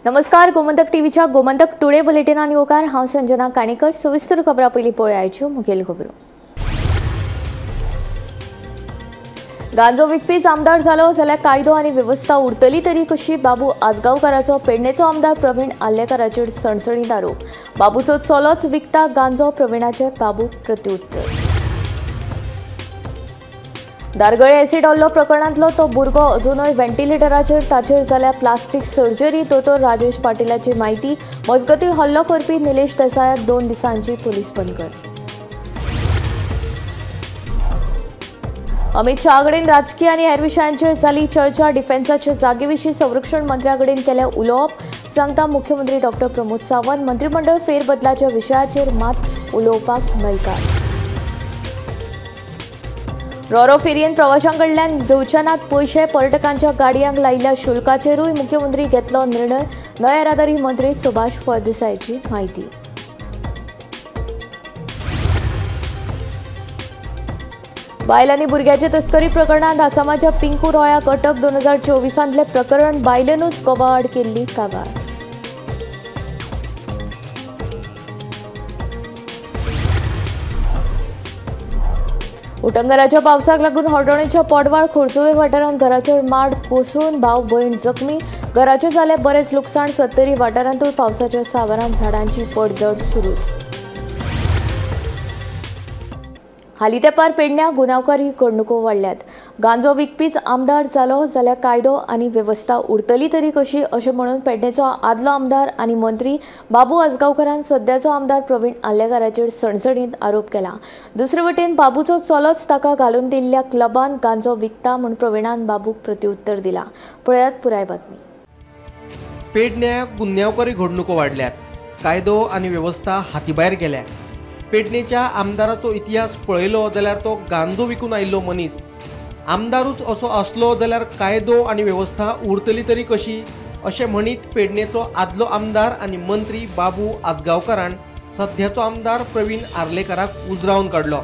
नमस्कार, गोमंतक टीव्हीच्या गोमंतक टुडे बुलेटिनान येवकार. हांव संजना काणेकर. सविस्तर खबरां पयलीं पळयाच्यो मुखेल खबरो. गांजो विकपीच आमदार जालो जाल्यार कायदो आनी वेवस्था उरतली तरी कशी? बाबू आजगांवकाराचो पेडणेचो आमदार प्रवीण आर्लेकाराचेर सणसणीत आरोप. बाबूचो चलोच विकता गांजो, प्रवीणाचे बाबू प्रत्युत्तर. दारगळे एसिड हल्लो प्रकरणांतलो तो भुरगो अजूनय व्हेंटिलेटराचेर, ताचेर जाल्या प्लास्टीक सर्जरी. दोतोर राजेश पाटीलाची म्हायती. मजगतीं हल्लो करपी निलेश देसायाक 2 दिसांची पुलीस बंदखण. अमित शाह कडेन राजकीय आनी हेर विशयांचेर जाली चर्चा. डिफेन्साचे जागे विशीं संरक्षण मंत्र्या कडेन केलें उलोवप, सांगता मुख्यमंत्री डॉक्टर प्रमोद सावंत. मंत्रिमंडळ फेरबदलाच्या विशयाचेर मात उलोवपाक न्हयकार. रोरो फेरयेन प्रवाशां कडल्यान घेवचे नात पयशे, पर्यटकांच्या गाडयांक लायिल्ल्या शुल्काचेरूय मुख्यमंत्री घेतलो निर्णय. न्हय येरादारी मंत्री सुभाष फळदेसायाची म्हायती. बायल आनी भुरग्याचे तस्करी प्रकरणांत आसामाच्या पिंकू रॉयाक अटक. 2024 प्रकरण बायलेनूच गोवा आड केल्ली कागाळ. उटंगराच्या पावसाक लागून हळदोणेच्या पोडवाळ खोर्जुवे वाठारांत घराचेर माड कोसळून भाव भयण जखमी. घराचें जालें बरेंच लुकसाण. सत्तरी वाठारांतूय पावसाच्या सांवरान झाडांची पडझड सुरूच. हालीं तेंपार पेडण्यां गुन्यांवकारी घडणुको वाडल्यात. गांजो विकपीच आमदार जालो जाल्यार कायदो आनी वेवस्था उरतली तरी कशी, अशें म्हणून पेडणेचो आदलो आमदार आनी मंत्री बाबू आजगांवकारान सद्याचो आमदार प्रवीण आर्लेकाराचेर सणसणीत आरोप केला. दुसरे वटेन बाबूचो चलोच ताका घालून दिल्ल्या क्लबान गांजो विकता म्हूण प्रवीणान बाबूक प्रत्युत्तर दिला. पळयात पुराय बातमी. पेडण्या गुन्यांवकारी घडणुको वाडल्यात. कायदो आनी वेवस्था हातीभायर गेल्या. पेडणेच्या आमदाराचो इतिहास पळयलो जाल्यार तो गांजो विकून आयिल्लो मनीस. आमदारूच असो आसलो जाल्यार कायदो आनी वेवस्था उरतली तरी कशी, अशें म्हणीत पेडणेचो आदलो आमदार आनी मंत्री बाबू आजगांवकारान सध्याचो आमदार प्रवीण आर्लेकाराक उजरावन काडलो.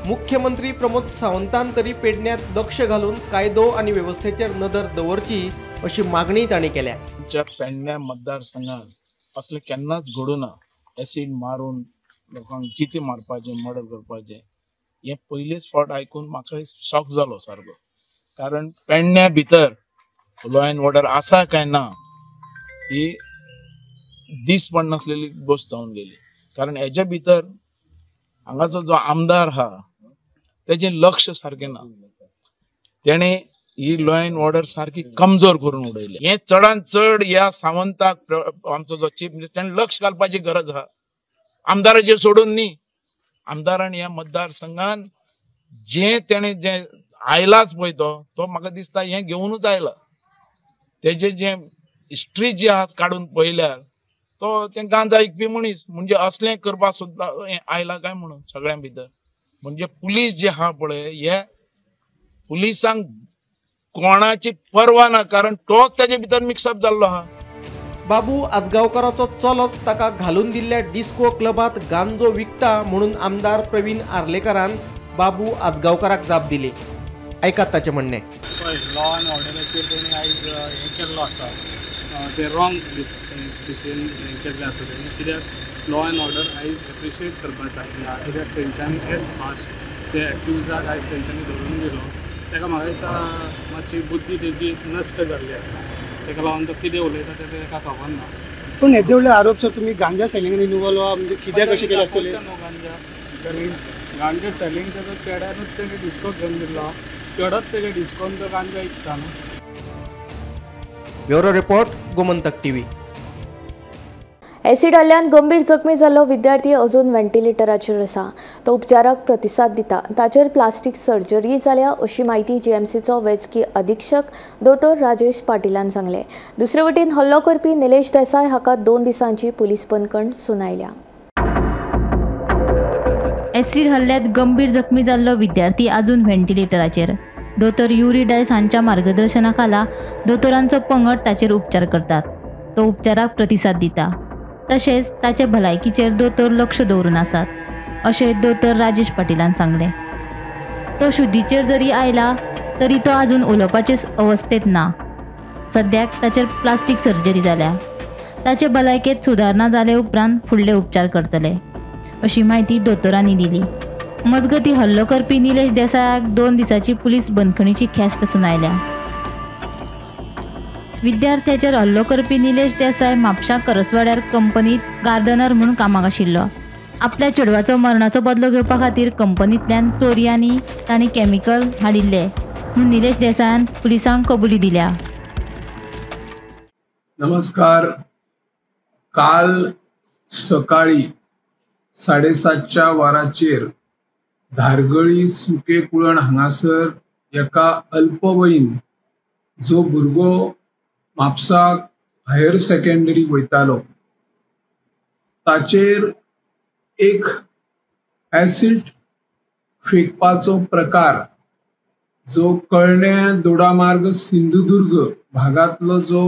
मुख्यमंत्री प्रमोद सावंतान तरी पेडण्यांत लक्ष घालून कायदो आनी वेवस्थेचेर नदर दवरची अशी मागणी तांणी केल्या. आमच्या पेडण्या मतदारसंघात असलें केन्नाच घडूना. एसीड मारून लोकांक जिते मारपाचें, मर्डर करपाचें हें पयलीच फावट आयकून म्हाका शॉक जालो सारको. कारण पेडण्या भितर लॉ एंड ऑर्डर आसा काय ना ही दीस पडनासलेली गोश्ट जावन गेली. कारण हेच्या भितर हांगाचो जो आमदार आहा तेजें लक्ष सारकें ना. तेणें ही लॉ एंड ऑर्डर सारकी कमजोर करून उडयली. हें चडान चड ह्या सावंताक, आमचो जो चीफ मिनिस्टर, तेणें लक्ष घालपाची गरज आहा. आमदाराचेर सोडून न्ही, आमदारान ह्या मतदारसंघान जे तेणें जे आयलाच पळय तो म्हाका दिसता हें घेवनूच आयला. तेजे जे हिस्ट्री जी आहा काडून पळयल्यार तो तें गांजा विकपी मनीस, म्हणजे असलें करपाक सुद्दां आयला काय म्हणून सगळ्यां भितर. म्हणजे पुलीस जे आहा पळय, हे पुलिसांक कोणाची पर्वा ना, कारण तोच तेजे भितर मिक्सअप जाल्लो आहा. बाबू आजगांवकाराचो चलोच ताका घालून दिल्ल्या डिस्को क्लबात गांजो विकता म्हणून आमदार प्रवीण आर्लेकारान बाबू आजगांवकाराक जाप दिली. आयकात ताचें म्हणणें. पळय, लॉ एंड ऑर्डराचेर तेणी आयज हें केल्लो आसा, तें रॉंग डिसिजन हें केल्लें आसा तेणी. कित्याक लॉ एंड ऑर्डर आयज एप्रिशिएट करपा सारकें आहा. कित्याक तेंच्यांनी एज फास्ट ते एक्युजाक आयज तेंच्यांनी धरून दिलो. ताका म्हाका दिसता मातशी बुद्धी तेजी नश्ट जाल्ली आसा. ताका लागून तो कितें उलयता तें ताका खबर ना. पूण येदे व्हडले आरोप सर तुमी गांजा सेलिंगान इनवॉल्व आहा, म्हणजे कित्याक कशें केलें आसतलें? न्हू गांजा सेलिंग, गांजा सेलिंग तेजो चेड्यानूच तेणें डिस्को घेवन दिल्लो. चेडोच तेजे डिस्कोन तो गांजा विकता न्हू. Bureau report, Gomantak TV. Acid हल्ल्यान गंभीर जखमी जाल्लो विद्यार्थी अजून व्हेंटिलेटराचेर आसा. तो उपचाराक प्रतिसाद दिता. ताचेर प्लास्टीक सर्जरी जाल्या अशी म्हायती जीएमसीचो वैजकी अधीक्षक दोतोर राजेश पाटीलान सांगलें. दुसरे वटेन हल्लो करपी निलेश देसाय हाका 2 दिसांची पुलीस बंदखण सुनायल्या. एसिड हल्ल्यात गंभीर जखमी जाल्लो विद्यार्थी अजून व्हेंटिलेटराचेर. दोतोर युरी डायस हांच्या मार्गदर्शना खाला दोतोरांचो पंगड ताचेर उपचार करतात. तो उपचाराक प्रतिसाद दिता. तशेंच ताचे भलायकीचेर दोतोर लक्ष दवरून आसात, अशें दोतोर राजेश पाटीलान सांगलें. तो शुद्धीचेर जरी आयला तरी तो अजून उलोवपाचे अवस्थेंत ना. सद्याक ताचेर प्लास्टीक सर्जरी जाल्या. ताचे भलायकेत सुदारणा जाले उपरांत फुडले उपचार करतले अशी म्हायती दोतोरांनी दिली. मजगती हल्लो करपी निलेश देसायाक 2 दिसांची पुलीस बंदखणीची ख्यास्त सुनायल्या. विद्यार्थ्याचेर हल्लो करपी निलेश देसाय म्हापशा करसवाड्यार कंपनीत गार्डनर म्हूण कामाक आशिल्लो. आपल्या चेडवाचो मरणाचो बदलो घेवपा खातीर कंपनींतल्यान चोरयांनी तांणी केमिकल हाडिल्ले म्हूण निलेश देसायान पुलिसांक कबुली दिल्या. नमस्कार. काल सकाळी 7:30च्या वराचेर धारगळी सुके कुळण हांगासर एका अल्पवयीन जो भुरगो म्हापसाक हायर सेकंडरी वयतालो ताचेर एक ॲसिड फेकपाचो प्रकार जो कळण्या दोडामार्ग सिंधुदुर्ग भागांतलो जो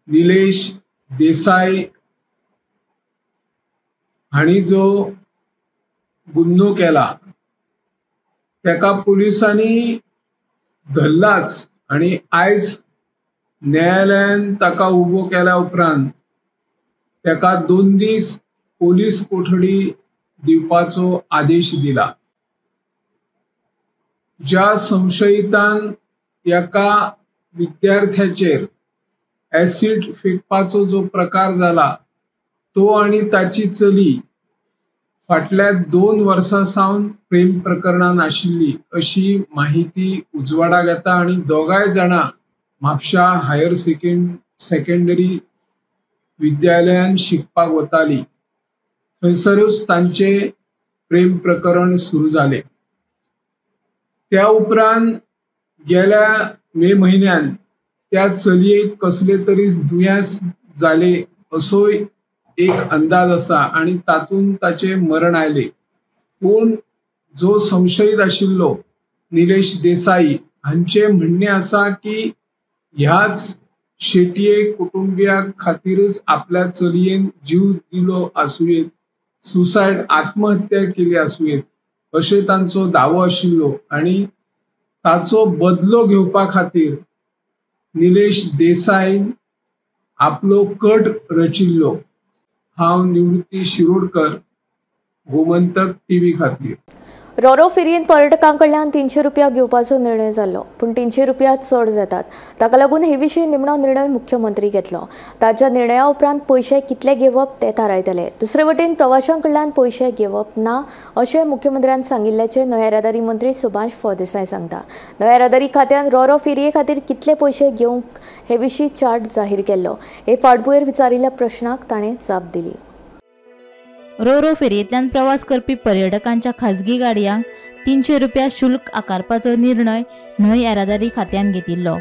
निलेश देसाई हांणी जो गुन्हो केला तेका पुलिसांनी धरलाच आनी आयज न्यायालयान ताका उबो केल्या उपरांत तेका 2 दीस पोलीस कोठडी दिवपाचो आदेश दिला. ज्या संशयितान एका विद्यार्थ्याचेर ॲसिड फेकपाचो जो प्रकार जाला तो आनी ताची चली फाटल्या 2 वर्सां सावन प्रेम प्रकरणान आशिल्ली अशी माहिती उजवाडाक येता आनी दोगांय जाणां म्हापशा हायर सेकंडरी विद्यालयान शिकपाक वताली. थंयसरूच तांचे प्रेम प्रकरण सुरू जालें. त्या उपरांत गेल्या मे म्हयन्यान त्या चलयेक कसले तरी दुयेंस जाले असोय एक अंदाज आसा आनी तातूंत ताचें मरण आयलें. पूण जो संशयीत आशिल्लो निलेश देसाई हांचें म्हणणें आसा की ह्याच शेटये कुटुंबिया खातीरच आपल्या चलयेन जीव दिलो आसुयेत, सुसायड आत्महत्या केली आसुयेत अशें तांचो दावो आशिल्लो आनी ताचो बदलो घेवपा खातीर निलेश देसाईन आपलो कट रचिल्लो. हांव निवृत्ती शिरोडकर, गोमंतक टीव्ही खातीर. रोरो फेरयेन पर्यटकां कडल्यान 300 रुपया घेवपाचो निर्णय जाल्लो, पूण 300 रुपया चड जातात. ताका लागून हे विशीं निमणो निर्णय मुख्यमंत्री घेतलो. ताच्या निर्णया उपरांत पयशे कितले घेवप ते थारायतले. दुसरे वटेन प्रवाशां कडल्यान पयशे घेवप ना अशें मुख्यमंत्र्यान सांगिल्ल्याचें न्हंय येरादारी मंत्री सुभाष फळदेसाय सांगता. न्हंय येरादारी खात्यान रोरो फेरये खातीर कितले पयशे घेवंक हे विशीं चार्ट जाहीर केल्लो. हे फाटभुंयेर विचारिल्ल्या प्रश्नाक ताणें जाप दिली. रोरो फेरयेंतल्यान प्रवास करपी पर्यटकांच्या खाजगी गाडयांक 300 रुपया शुल्क आकारपाचो निर्णय न्हंय येरादारी खात्यान घेतिल्लो.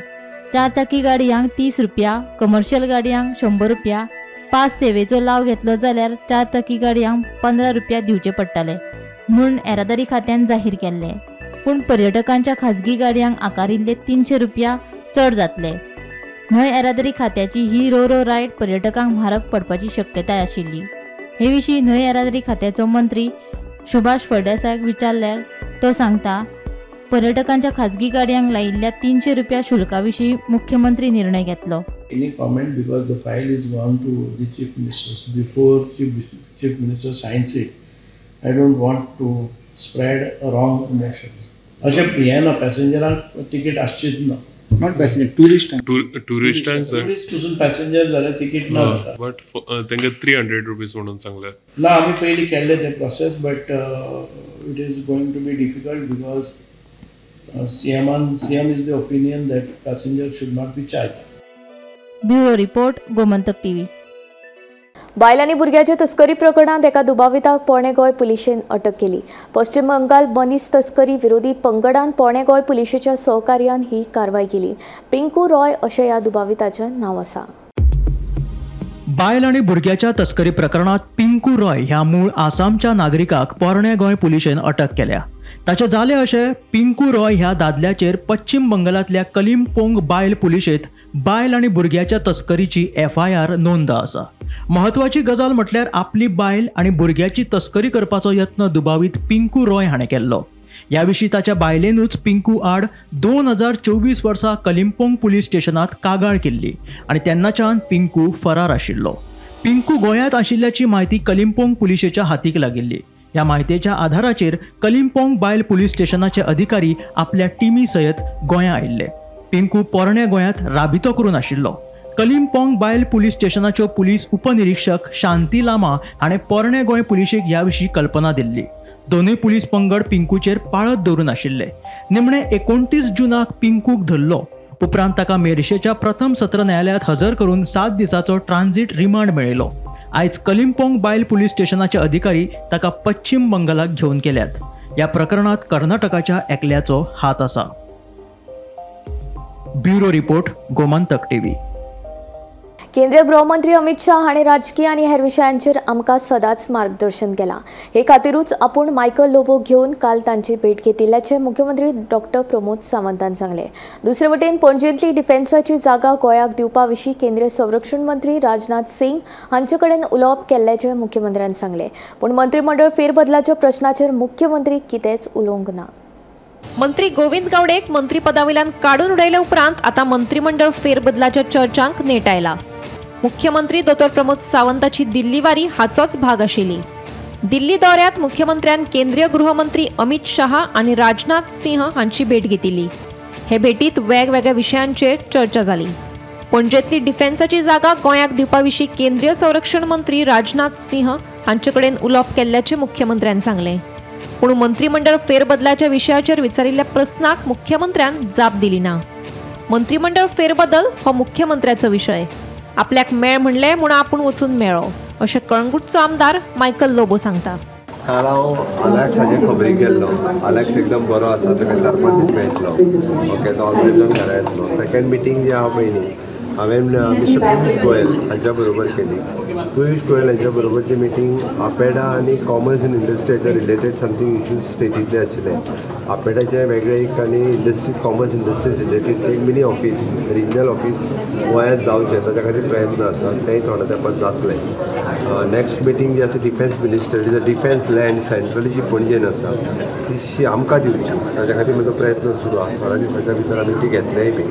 4 चाकी गाडयांक 30 रुपया, कमर्शियल गाडयांक 100 रुपया, पास सेवेचो लाव घेतलो जाल्यार 4 चाकी गाडयांक 15 रुपया दिवचे पडटले म्हूण येरादारी खात्यान जाहीर केल्ले. पूण पर्यटकांच्या खाजगी गाडयांक आकारिल्ले 300 रुपया चड जातले. न्हंय येरादारी खात्याची ही रोरो रायड पर्यटकांक म्हारग पडपाची शक्यताय आशिल्ली. हे विशीं न्हंय येरादारी खात्याचो मंत्री सुभाष फळदेसायाक विचारल्यार तो सांगता, पर्यटकांच्या खाजगी गाडयांक लायिल्ल्या 300 रुपया शुल्का विशीं मुख्यमंत्री निर्णय घेतलो. Any comment because the file is gone to the chief ministers before chief minister signs it. I don't want to spread wrong emotions. अशें हें ना, पॅसेंजरांक तिकीट आसचीच ना. Not passenger, tourist. ट्युरिस्टांक sir. Tourist पसून पॅसेंजर जाल्यार तिकीट ना जाता. But तांकां 300 rupees म्हणून सांगले. ना, आमी पयलीं केल्लें तें process, but it is going to be difficult because सीएमान CM is the opinion that passenger should not be charged. Bureau report, Gomantak TV. बायल आनी भुरग्याचे तस्करी प्रकरणांत एका दुबाविताक पोणे गोंय पुलिशेन अटक केली. पश्चिम बंगाल मनीस तस्करी विरोधी पंगडान पोणे गोंय पुलिशेच्या सहकार्यान ही कारवाय केली. पिंकू रॉय अशें ह्या दुबाविताचें नांव आसा. बायल आनी भुरग्याच्या तस्करी प्रकरणात पिंकू रॉय ह्या मूळ आसामच्या नागरिकाक पोरणे गोंय पुलिशेन अटक केल्या. ताचें जालें अशें, पिंकू रॉय ह्या दादल्याचेर पश्चिम बंगालांतल्या कलिमपोंग बायल पुलिशेंत बायल आनी भुरग्याच्या तस्करीची एफआयआर नोंद आसा. म्हत्वाची गजाल म्हटल्यार आपली बायल आनी भुरग्याची तस्करी करपाचो यत्न दुबावीत पिंकू रॉय हाणें केल्लो. ह्या विशीं ताच्या बायलेनूच पिंकू आड 2024 वर्सा कलिम्पोंग पुलीस स्टेशनांत कागाळ केल्ली आनी तेन्नाच्यान पिंकू फरार आशिल्लो. पिंकू गोंयांत आशिल्ल्याची म्हायती कलिम्पोंग पुलिशेच्या हातीक लागिल्ली. ह्या म्हायतेच्या आधाराचेर कलिम्पोंग बायल पुलीस स्टेशनाचे अधिकारी आपल्या टिमी सयत गोंयां आयिल्ले. पिंकू पोरण्या गोंयांत राबितो करून आशिल्लो. कलिम्पोंग बायल पुलीस स्टेशनाच्यो पुलीस उपनिरीक्षक शांती लामा हाणें पोरण्या गोंय पुलिशेक ह्या विशीं कल्पना दिल्ली. दोनूय पुलीस पंगड पिंकूचेर पाळत दवरून आशिल्ले. निमणे 29 जूनाक पिंकूक धरलो. उपरांत ताका मेरशेच्या प्रथम सत्र न्यायालयांत हजर करून 7 दिसाचो ट्रान्झीट रिमांड मेळयलो. आयज कलिम्पोंग बायल पुलीस स्टेशनाचे अधिकारी ताका पश्चिम बंगालाक घेवन गेल्यात. ह्या प्रकरणांत कर्नाटकाच्या एकल्याचो हात आसा. Bureau report, Gomantak TV. केंद्रीय गृहमंत्री अमित शाह हांणी राजकीय आनी हेर विशयांचेर आमकां सदांच मार्गदर्शन केलां. हे खातीरूच आपूण मायकल लोबो घेवन काल तांची भेट घेतिल्ल्याचें मुख्यमंत्री डॉक्टर प्रमोद सावंतान सांगलें. दुसरे वटेन पणजेंतली डिफेन्साची जागा गोंयाक दिवपा विशीं केंद्रीय संरक्षण मंत्री राजनाथ सिंग हांचे कडेन उलोवप केल्ल्याचें मुख्यमंत्र्यान सांगलें. पूण मंत्रिमंडळ फेरबदलाच्या प्रश्नाचेर मुख्यमंत्री कितेंच उलोवंक ना. मंत्री गोविंद गावडेक मंत्रीपदावयल्यान काडून उडयले उपरांत आतां मंत्रिमंडळ फेरबदलाच्या चर्चांक नेट आयला. मुख्यमंत्री दोतोर प्रमोद सावंताची दिल्ली वारी हाचोच भाग आशिल्ली. दिल्ली दौऱ्यांत मुख्यमंत्र्यान केंद्रीय गृहमंत्री अमित शहा आनी राजनाथ सिंह हांची भेट घेतिल्ली. हे भेटीत वेगवेगळ्या विशयांचेर चर्चा जाली. पणजेंतली डिफेन्साची जागा गोंयाक दिवपा विशीं केंद्रीय संरक्षण मंत्री राजनाथ सिंह हांचे कडेन उलोवप केल्ल्याचें मुख्यमंत्र्यान सांगलें. पूण मंत्रिमंडळ फेरबदलाच्या विशयाचेर विचारिल्ल्या प्रस्नाक मुख्यमंत्र्यान जाप दिली ना. मंत्रिमंडळ फेरबदल हो मुख्यमंत्र्याचो विशय. आपल्याक मेळ म्हणलें म्हूण आपूण वचून मेळ्ळो अशें कळंगूटचो आमदार मायकल लोबो सांगता. काल हांव आलेक्स हाजे खबरीक गेल्लो. आलेक्स एकदम बरो आसा, ताका 4-5 दीस मेळटलो. ओके, तो ऑलरेडी घरा येतलो. सेकंड मिटींग जी आहा पळय न्ही, हांवें मिस्टर पियुष गोयल हांच्या बरोबर केली. पियुष गोयल हांच्या बरोबरची मिटींग आपेडा आनी कॉमर्स एंड इंडस्ट्रीच्या रिलेटेड समथींग इश्यूज स्टेटींतले आशिल्ले. आपेडाचे वेगळे एक आनी इंडस्ट्रीज कॉमर्स इंडस्ट्रीज रिलेटेडचे एक मिनी ऑफीस, रिजनल ऑफीस गोंयांत जावचें ताच्या खातीर प्रयत्न आसा, तेंय थोड्या तेंपार जातलें. नेक्स्ट मिटींग जी आसा defence minister is a defence land centrally जी पणजेन आसा ती आमकां दिवची ताच्या खातीर म्हजो प्रयत्न सुरू आसा. थोड्या दिसाच्या भितर आमी ती घेतलेय बी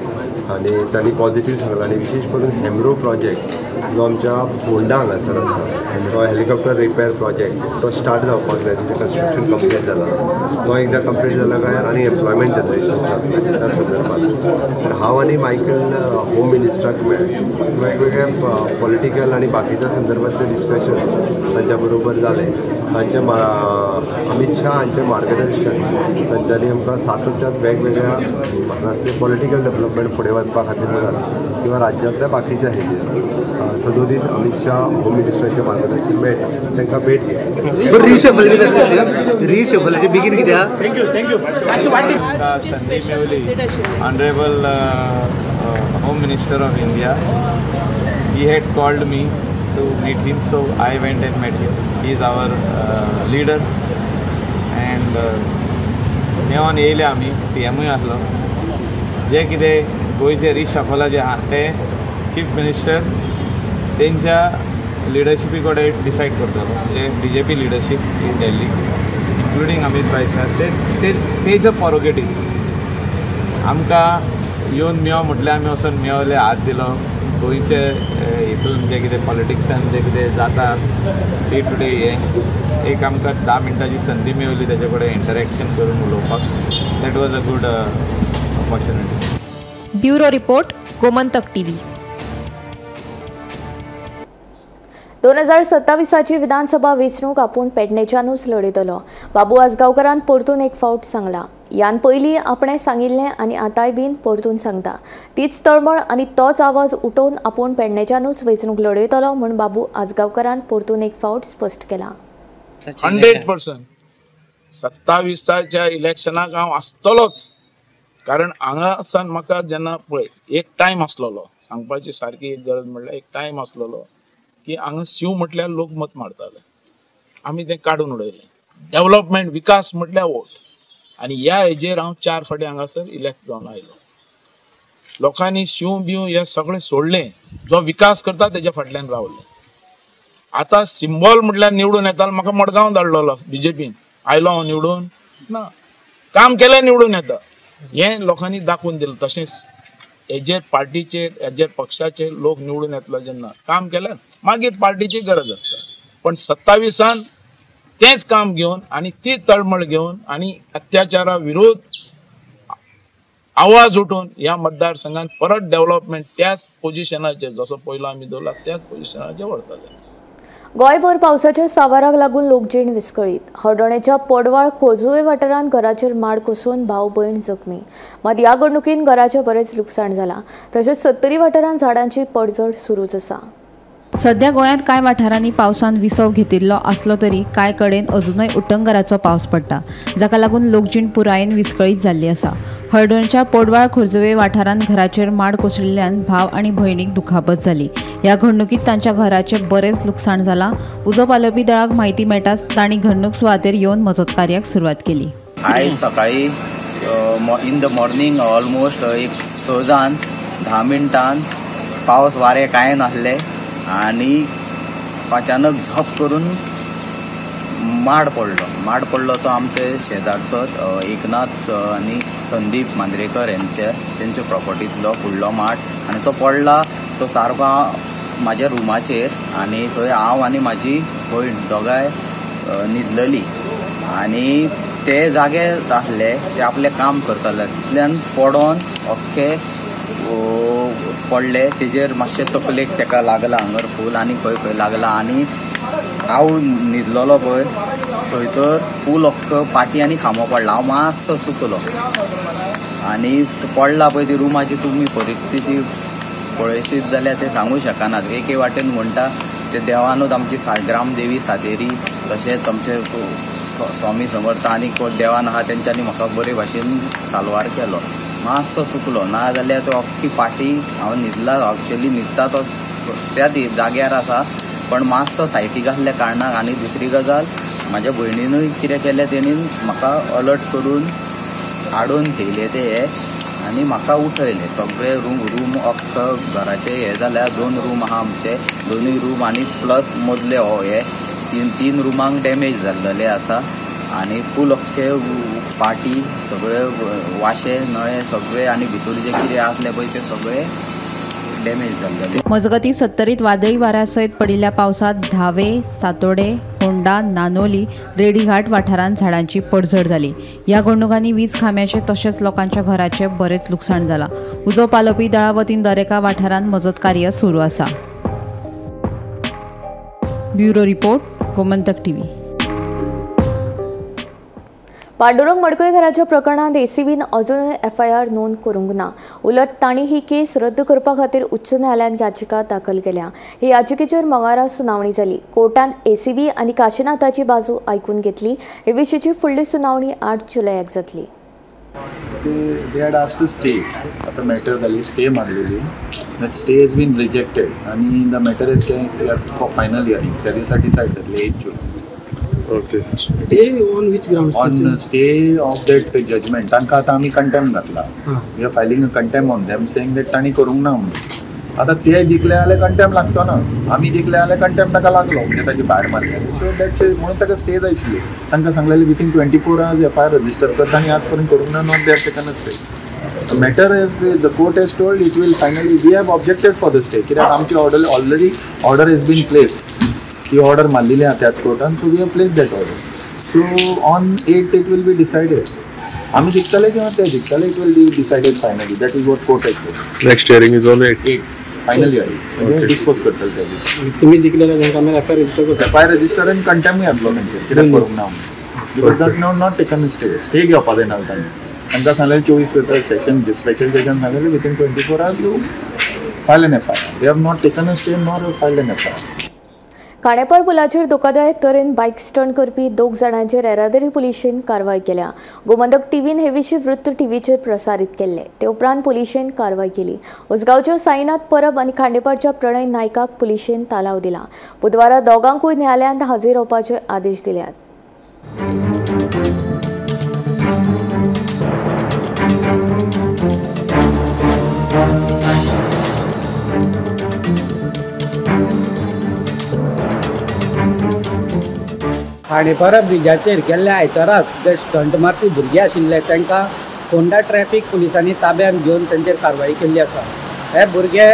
आनी तांणी पॉझिटीव सांगलां. आनी विशेश करून हेमरो प्रोजेक्ट जो आमच्या फोंडा हांगासर आसा तो हेलिकॉप्टर रिपेर प्रोजेक्ट तो स्टार्ट जावपाक जाय, तेजें कन्स्ट्रक्शन कंप्लीट जालां. तो एकदां कंप्लीट जाला काय आनी एम्प्लॉयमेंट जनरेशन जातलें त्या संदर्भात. हांव आनी मायकल होम मिनिस्टराक मेळ्ळे, वेगवेगळ्या पॉलिटिकल आनी बाकीच्या संदर्भातलें डिस्कशन तांच्या बरोबर जालें. तांच्या अमित शाह हांचें मार्गदर्शन तांच्यांनी आमकां सातत्यान वेगवेगळ्या भागांतले पॉलिटिकल डेवलपमेंट फुडें वचपा खातीर म्हणात किंवा राज्यांतल्या बाकीच्या हेजेर सदोदीत अमित शाह होम मिनिस्टरांचें मार्गदर्शन मेळटा, तांकां भेट घेतली. रिशफलाचें बेगीन कित्याक संदी मेवली. Honourable home minister of India, he had called me to meet him, so I went and met him. He is our leader and मेळोन येयले आमी. सी एमूय आसलो. जे कितें गोंयचें रिशफला जें आहा तें चीफ मिनिस्टर तेंच्या लिडरशिपी कडेन डिसायड करतलो, म्हणजे B J P leadership in Delhi including Amit bhai Shah ते तेजो पॉरोगेटीव. आमकां येवन मेव म्हटल्यार आमी वचून मेवले, हात दिलो. गोंयचे हितून जें कितें पॉलिटिक्सान जें कितें जाता डे टू डे हें एक आमकां 10 मिनटांची संदी मेवली ताचे कडेन इंटरेक्शन करून उलोवपाक. That was a good opportunity. Bureau report, Gomantak TV. 2027 विधानसभा वेंचणूक आपूण पेडणेच्यानूच लढयतलो, बाबू आजगांवकारान परतून एक फावट सांगला. यान पयलीं आपणें सांगिल्लें आनी आतांय बीन परतून सांगता. तीच तळमळ आनी तोच आवाज उठोवन आपूण पेडणेच्यानूच वेंचणूक लढयतलो म्हूण बाबू आजगांवकारान परतून एक फावट स्पश्ट केला. 100% 27 इलेक्शनाक हांव आसतलोच, कारण हांगा म्हाका जेन्ना पळय एक टायम आसलेलो, सांगपाची सारकी एक गरज म्हणल्यार एक टायम आसलेलो की हांगा शिव म्हटल्यार लोक मत मारताले, आमी तें काडून उडयलें. डेवलपमेंट विकास म्हटल्यार वोट, आनी ह्या हेजेर हांव 4 फावटी हांगासर इलेक्ट जावन आयलो. लोकांनी शिव बिव हे सगळें सोडलें, जो विकास करता तेज्या फाटल्यान रावले. आतां सिंबॉल म्हटल्यार निवडून येतालो, म्हाका मडगांव धाडलेलो बीजेपीन, आयलो हांव निवडून ना. काम केल्यार निवडून येता हें लोकांनी दाखोवन दिलें. तशेंच हेजेर पार्टीचेर हेजेर पक्षाचेर लोक निवडून येतलो जेन्ना काम केल्यार मागीर पार्टीची गरज आसता. पण 27 तेंच काम घेवन आनी ती तळमळ घेवन आनी अत्याचारा विरोध आवाज उठून ह्या मतदारसंघात परत डेव्हलपमेंट त्याच पोजिशनाचेर जसो पयलो आमी दवरला त्याच पोजिशनाचेर व्हरतले. गोंयभर पावसाच्या सावाराक लागून लोकजीण विस्कळीत. हळदोणेच्या पडवाळ खोजुवे वाठारांत घराचेर माड कोसळून भाव भयण जखमी. मात ह्या घडणुकीन घराचें बरेंच लुकसाण जालां. तशेंच सत्तरी वाठारांत झाडांची पडझड सुरूच आसा. सध्या गोंयांत कांय वाठारांनी पावसान विसव घेतिल्लो आसलो तरी कांय कडेन अजुनय उटंगराचो पावस पडटा, जाका लागून लोकजीण पुरायेन विस्कळीत जाल्ली आसा. हळदोणच्या पोडवाळ खोर्जुवे वाठारांत घराचेर माड कोसळिल्ल्यान भाव आनी भयणीक दुखापत जाली. ह्या घडणुकीत तांच्या घराचें बरेंच लुकसाण जालां. उजो पालोवपी दळाक म्हायती मेळटाच तांणी घडणूक सुवातेर येवन मजत कार्याक सुरवात केली. आयज सकाळी इन the morning almost एक 6 जावन 10 मिनटान पावस वारें कांय नासलें आनी अचानक झप करून माड पडलो. माड पडलो तो आमचे शेजारचो एकनाथ आनी संदीप मांद्रेकर हेंचे तेंच्या प्रॉपर्टींतलो फुडलो माड आनी तो पडला तो सारको म्हाज्या रुमाचेर आनी थंय हांव आनी म्हाजी भयण दोगांय न्हिदलेली आनी ते जागे आसले, ते आपलें काम करताले. तितल्यान पडोन अख्खे पडले तेजेर मातशें तकलेक तेका लागला हांगर फूल आनी खंय खंय लागला आनी हांव न्हिदलेलो पळय थंयसर फूल अख्खो पाटी आनी खांबो पडला. हांव मातसो चुकलो आनी पडला पळय ती रुमाची तुमी परिस्थिती पळयशीत जाल्यार ते सांगू शकनात. एके वाटेन म्हणटा ते देवानूच आमची ग्रामदेवी सातेरी तशेंच आमचे स्वामी समर्थ आनी कोण देवान आहा तेंच्यांनी म्हाका बरे भाशेन साल्वार केलो. मातसो चुकलो ना जाल्यार तो अख्खी पाटी हांव न्हिदला, एक्चुअली न्हिदता तो त्याच जाग्यार आसा पण मातसो सायटीक आसल्या कारणाक. आनी दुसरी गजाल म्हाज्या भयणीनूय कितें केलें तेणीन म्हाका अलर्ट करून हाडून थेयले ते हे आनी म्हाका उठयले. सगळे रूम अख्खो घराचे हे जाल्यार 2 रूम आहा आमचे, 2 रूम आनी प्लस मदले हो हे 3 रुमांक डॅमेज जाल्लेले आसा आनी फूल अख्खे पाटी सगळे वाशे नळे सगळे आनी भितर जे कितें आसले पळय ते सगळे डॅमेज जाल्ले. मजगतीं सत्तरीत वादळी वाऱ्या सयत पडिल्ल्या पावसांत धावे, सातोडे, होंडा, नानोली, रेडीघाट वाठारांत झाडांची पडझड जाली. ह्या घडणुकांनी वीज खांब्याचें तशेंच लोकांच्या घराचें बरेंच लुकसाण जालां. उजो पालोवपी दळा वतीन दरेका वाठारांत मजत कार्य सुरू आसा. Bureau report, Gomantak TV. Pandurang मडकयघराच्या प्रकरणांत एसीबीन अजूनय एफआयआर नोंद करूंक ना. उलट तांणी ही केस रद्द करपा खातीर उच्च न्यायालयांत याचिका दाखल केल्या. हे याचिकेचेर मंगळारा सुनावणी जाली. कोर्टान एसीबी आनी काशीनाथाची बाजू आयकून घेतली. हे विशींची फुडली सुनावणी 8 जुलयाक जातली. They had asked to stay. आतां मॅटर जाली, stay मागलेली. That stay has been rejected आनी the matter is for final hearing. त्या दिसा डिसायड जातले 8 जुलय. Okay. Stay on which grounds? On stay of that judgment. तांकां आतां आमी कंटेम्प्ट घातला. We are filing a contempt on them saying that तांणी करूंक ना म्हणून. आतां ते जिखले जाल्यार कंटेम्प्ट लागचो ना, आमी जिखले जाल्यार कंटेम्प्ट ताका लागलो म्हणजे ताची भायर मारले. सो that's म्हणून ताका स्टे जाय आशिल्ली. तांकां सांगलेलें विथीन 24 hours FIR register कर. तांणी आज पर्यंत करूंक ना. Not they have taken a stay. Matter is the court has told it will finally. We have objected for the stay कित्याक आमची order already order has been placed. ती order मारलेली आहा त्याच कोर्टान. So we have place that order. So on 8 it will be decided. आमी जिखतले किंवा ते जिखतले it will be decided finally. That is what court has told. Next hearing is on 8 final hearing म्हणजे डिस्पोज करतले त्या दिसा. तुमी जिखले जाल्यार आमी एफआयआर रजिस्टर करता. एफआयआर रजिस्टर आनी कंटेम्प्ट घातलो तेंचेर कित्याक करूंक ना म्हणून. Because that no not taken stay. Stay घेवपा जायना तांणी. तांकां सांगलें 24 पेपर सेशन स्पेशल जजान सांगलें within 24 hours you file an FIR. They have not taken a stay nor file an FIR. Khandepar पुलाचेर धोकादायक तरेन बायक स्टंट करपी 2 जाणांचेर येरादारी पुलिशेन कारवाय केल्या. गोमंतक टीव्हीन हे विशीं वृत्त टीव्हीचेर प्रसारीत केल्ले. ते उपरांत पुलिशेन कारवाय केली. उसगांवच्या साईनाथ परब आनी खांडेपारच्या प्रणय नायकाक पुलिशेन तालाव दिला. बुधवारा दोगांकूय न्यायालयांत हाजीर रावपाचे आदेश दिल्यात. खांडेपारा ब्रिजाचेर गेल्ल्या आयताराक जे स्टंट मारपी भुरगे आशिल्ले तांकां फोंडा ट्रॅफिक पुलिसांनी ताब्यांत घेवन तांचेर कारवाई केल्ली आसा. हे भुरगे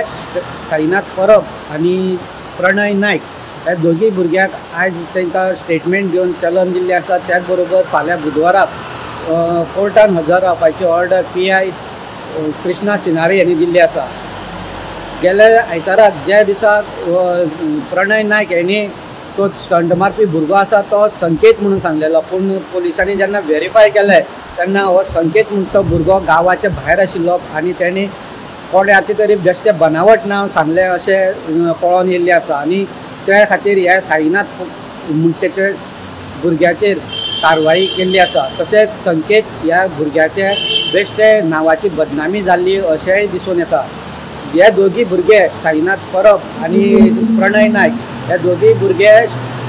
साईनाथ परब आनी प्रणय नायक ह्या दोगी भुरग्यांक आयज तांकां स्टेटमेंट घेवन चलन दिल्लें आसा. त्याच बरोबर फाल्यां बुधवाराक कोर्टान हजर रावपाची ऑर्डर PI Krishna Sinari यांनी दिल्ली आसा. गेल्या आयताराक ज्या दिसा प्रणय नायक यांनी तो स्टंट मारपी भुरगो आसा तो संकेत म्हणून सांगलेलो, पूण पुलिसांनी जेन्ना व्हेरीफाय केलें तेन्ना हो संकेत म्हूण तो भुरगो गांवाच्या भायर आशिल्लो आनी तेणी कोणे आतां तरी बेश्टें बनावट नांव सांगलें अशें कळोन येयल्लें आसा. आनी त्या खातीर ह्या साईनाथ म्हणटे भुरग्याचेर कारवाई केल्ली आसा. तशेंच संकेत ह्या भुरग्याचे बेश्टे नांवाची बदनामी जाल्ली अशेंय दिसून येता. हे दोगी भुरगे साईनाथ परब आनी प्रणय नायक हे दोगी भुरगे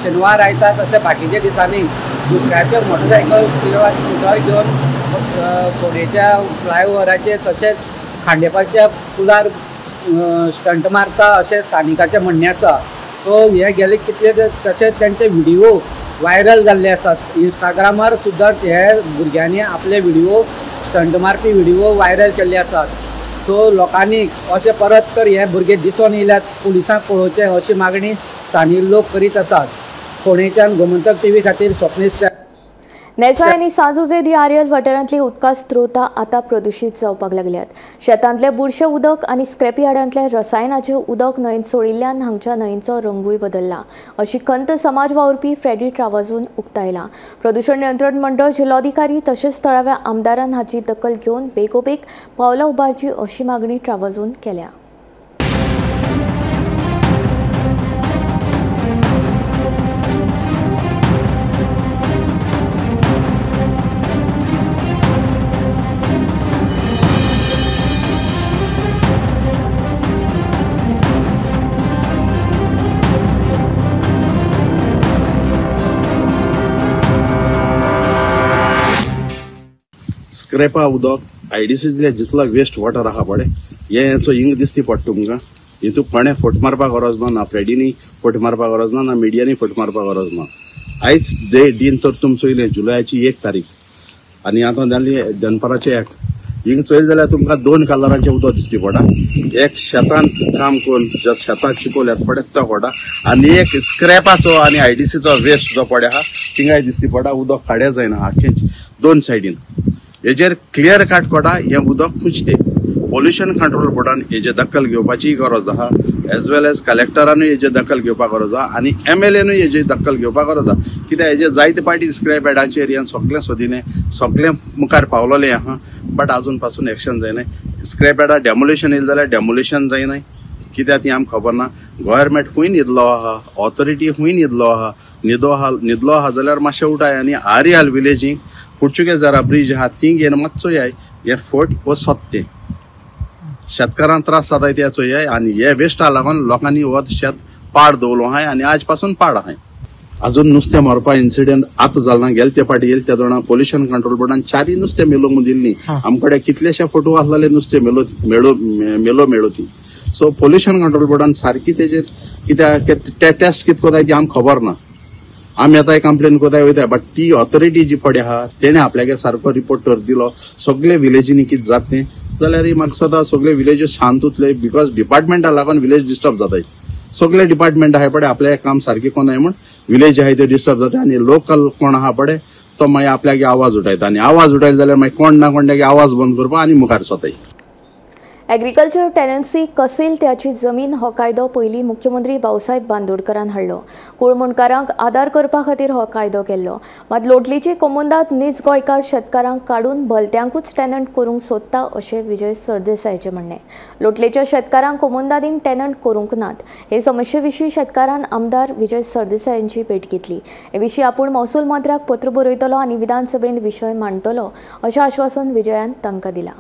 शेनवार आयतार तशें बाकीच्या दिसांनी दुसऱ्याचे मोटरसायकल किंवा स्कुटर घेवन फोंडेच्या फ्लायओवराचेर तशेंच खांडेपारच्या पुलार स्टंट मारता अशें स्थानिकाचें म्हणणें आसा. सो हे गेले कितले तशेंच तांचे व्हिडिओ व्हायरल जाल्ले आसात. इंस्टाग्रामार सुद्दां हे भुरग्यांनी आपले व्हिडिओ स्टंट मारपी व्हिडिओ व्हायरल केल्ले आसात. सो लोकांनी अशें परत तर हे भुरगे दिसून येयल्यात पुलिसांक पळोवचें अशी मागणी स्थानीक लोक करीत आसात. फोंडेच्यान गोमंतक टीव्ही खातीर स्वप्नेश. नेसाय आनी सांजुजे दी आरियल वाठारांतली उदका स्त्रोतां आतां प्रदुशीत जावपाक लागल्यात. शेतांतलें बुरशें उदक आनी स्क्रॅप यार्डांतलें रसायनाचें उदक न्हंयेंत सोडिल्ल्यान हांगच्या न्हंयेचो रंगूय बदल्ला अशी खंत समाज वावुरपी फ्रेडी ट्रावाजून उक्तायला. प्रदुशण नियंत्रण मंडळ जिल्लोधिकारी तशेंच थळाव्या आमदारान हाची दखल घेवन बेगोबेग पावलां उबारची अशी मागणी ट्रावाजून केल्या. स्क्रॅपा उदक आयडीसींतले जितलो वेस्ट वॉटर आहा पळय हे हेचो हिंग दिसती पडटा तुमकां. हितून कोणें फट मारपाक गरज ना, ना फ्रेडीनी फट मारपाक गरज ना, ना मिडियांनी फट मारपाक गरज ना. आयज दिन तर तुम चोयलें जुलयाची 1 तारीख आनी आतां जाली दनपाराचे 1. हिंग चोयलें जाल्यार तुमकां 2 कलरांचें उदक दिसती पडटा. एक शेतान काम करून जे शेतान चिकोल येता पळय तो पडटा आनी एक स्क्रॅपाचो आनी आयडीसीचो वेस्ट जो पडे आहा थिंगाय दिसती पडटा. उदक काड्या जायना आख्खें 2 सायडीन. हेजेर क्लियर कट कोटा हें उदक पुजते. पोल्युशन कंट्रोल बोर्डान हेजे दखल घेवपाची गरज आहा, एज वेल एज कलेक्टरानूय हेजे दखल घेवपाक गरज आहा आनी एमएलएनूय हेजे दखल घेवपाक गरज आहा. कित्याक हेजे जायते पाटी स्क्रॅप यार्डाचे एरियान सगळें सोदिलें, सगळें मुखार पावलोलें आहा, बट आजून पासून एक्शन जायना. स्क्रॅप यार्डार डेमोलिशन येयलें जाल्यार डेमोलिशन जायना, कित्याक ती आमकां खबर ना. गव्हर्मेंट खूंय न्हिदलो आहा, ऑथॉरिटी खूंय न्हिदलो आहा, न्हिदलो आहा जाल्यार मातशें उठाय आनी आरियाल विलेजींक पुर्चुगेज जरा ब्रिज आहा ती घेवन मातसो याय हे फोट हो सत्य. शेतकारांक त्रास जाताय ते चोयाय आनी हे वेस्टा लागून लोकांनी हो शेत पाड दवरलो आहाय आनी आज पासून पाड आहाय. अजून नुस्तें मारपा इन्सिडेंट आतां जाल ना. गेले ते फाटी गेले त्या दोणा पोल्युशन कंट्रोल बोर्डान 4 नुस्तें मेलो म्हूण दिल्ली. आमकडे कितलेशे फोटो आसलेले नुस्तें मेलो मेळो मेलो मेळो ती. सो पोल्युशन कंट्रोल बोर्डान सारकी तेजेर कित्याक ते टेस्ट कितें कोताय ती आमकां खबर ना. आमी आतां कंप्लेन कोताय वयताय, बट ती ऑथॉरिटी जी पळय आहा तेणें आपल्यागे सारको रिपोर्ट तर दिलो सगळे विलेजींनी कितें जाता तें जाल्यार म्हाका दिसता सगळे विलेजीस शांत उरतले. Because डिपार्टमेंटा लागून विलेज डिस्टर्ब जाताय. सगळे डिपार्टमेंट आहाय पळय आपल्या काम सारकें कोनाय म्हूण विलेज आहाय ते डिस्टर्ब जाता आनी लोकल कोण आहा पळय तो मागीर आपल्यागे आवाज उठायता आनी आवाज उठायलो जाल्यार मागीर कोण ना कोण आवाज बंद करपा आनी मुखार सोताय. एग्रीकल्चर टेनन्सी कसेल त्याची जमीन हो कायदो पयलीं मुख्यमंत्री भाऊसाहेब बांदोडकरान हाडलो. कुळमुंडकारांक आदार करपा खातीर हो कायदो केल्लो. मात लोटलीची कोमुंदाद नीज गोंयकार शेतकारांक काडून भलत्यांकूच टेनंट करूंक सोदता अशें विजय सरदेसायाचें म्हणणें. लोटलेच्या शेतकारांक कोमुंदादीन टेनंट करूंक नात. हे समस्ये विशीं शेतकारान आमदार विजय सरदेसायांची भेट घेतली. हे विशीं आपूण महसूल मंत्र्याक पत्र बरयतलो आनी विधानसभेंत विशय मांडटलो अशें आश्वासन विजयान तांकां दिलां.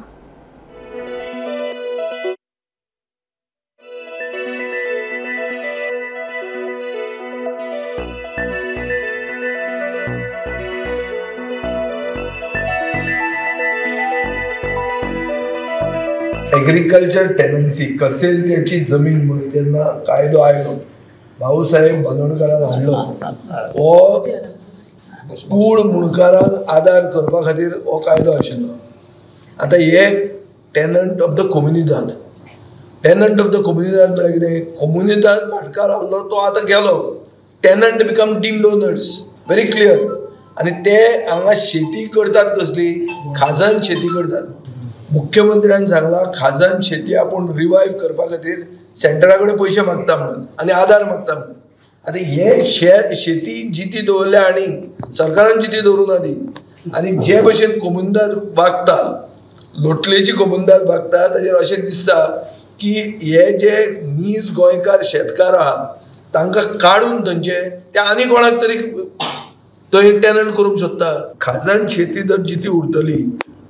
एग्रीकल्चर टेनन्सी कसेल त्याची जमीन म्हणून जेन्ना कायदो आयलो, भाऊसाहेब बांदोडकरान हाडलो, हो कूळ मुणकारांक आदार करपा खातीर हो कायदो आशिल्लो. आतां हे tenant of the Comunidade, tenant of the Comunidade म्हळ्यार कितें? कोमुनिदाद भाटकार आहलो तो आतां गेलो. Tenant become deemed owners, very clear. आनी ते हांगा शेती करतात कसली? खाजन शेती करतात. मुख्यमंत्र्यान सांगला खाजन शेती आपूण रिवायव करपा खातीर सेंटरा कडेन पयशे मागता म्हणून आनी आदार मागता म्हणून. आतां हे शेती जिती दवरल्या आनी सरकारान जिती दवरूं ना ती. आनी जे भशेन कोमुनिदाद वागता, लोटलेची कोमुनिदाद वागता, ताजेर अशें दिसता की हे जे नीज गोंयकार शेतकार आहा तांकां काडून थंयचे ते आनी कोणाक तरी थंय टेनंट करूंक सोदता. खाजन शेती जर जिती उरतली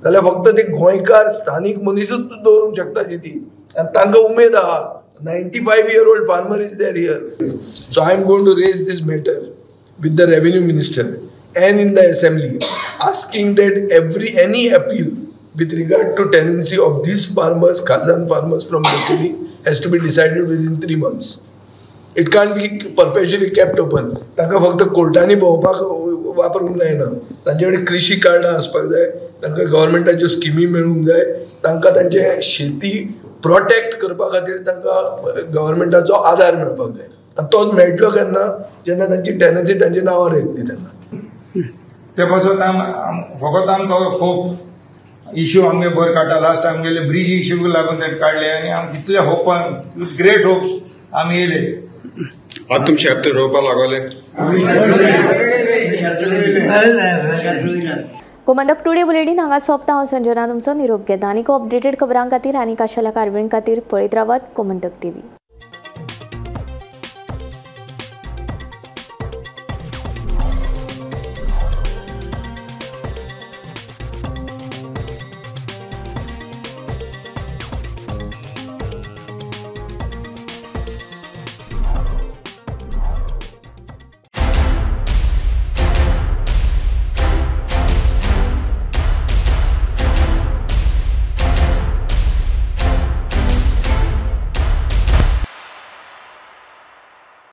जाल्यार फक्त ते गोंयकार स्थानीक मनीसूच दवरूंक शकता जिती, आनी तांकां उमेद आहा. 95-year-old farmer is there here. So I am going to raise this matter with the revenue minister and in the assembly, asking that any appeal with regard to tenancy of these farmers, Khazan farmers from Locally, has to be decided within 3 months. It can't be perpetually kept open. तांकां फक्त कोर्टांनी भोंवपाक वापरूंक जायना, तांचे कडेन कृशी कार्डां आसपाक जाय, तांकां गव्हर्मेंटाच्यो स्किमी मेळूंक जाय, तांकां तांचे शेती प्रोटेक्ट करपा खातीर तांकां गव्हर्मेंटाचो आदार मेळपाक जाय. आनी तो मेळटलो केन्ना? जेन्ना तांची टेनन्सी तांच्या नांवार येतली तेन्ना. ते पासत फकत आमकां होप इश्यू आमगे बरें काडटा. लास्ट आमगेले ब्रिज इश्यूक लागून ते काडले आनी आम कितले होपान विथ ग्रेट होप्स आमी येयले. आतां तुमचे शेत रोवपाक लागले. गोमंतक टुडे बुलेटीन हांगा सोंपता. हांव संजना तुमचो निरोप घेता. आनीक अपडेटेड खबरां खातीर आनी खाशेल्या कारवाये खातीर पळयत रावात गोमंतक टीव्ही.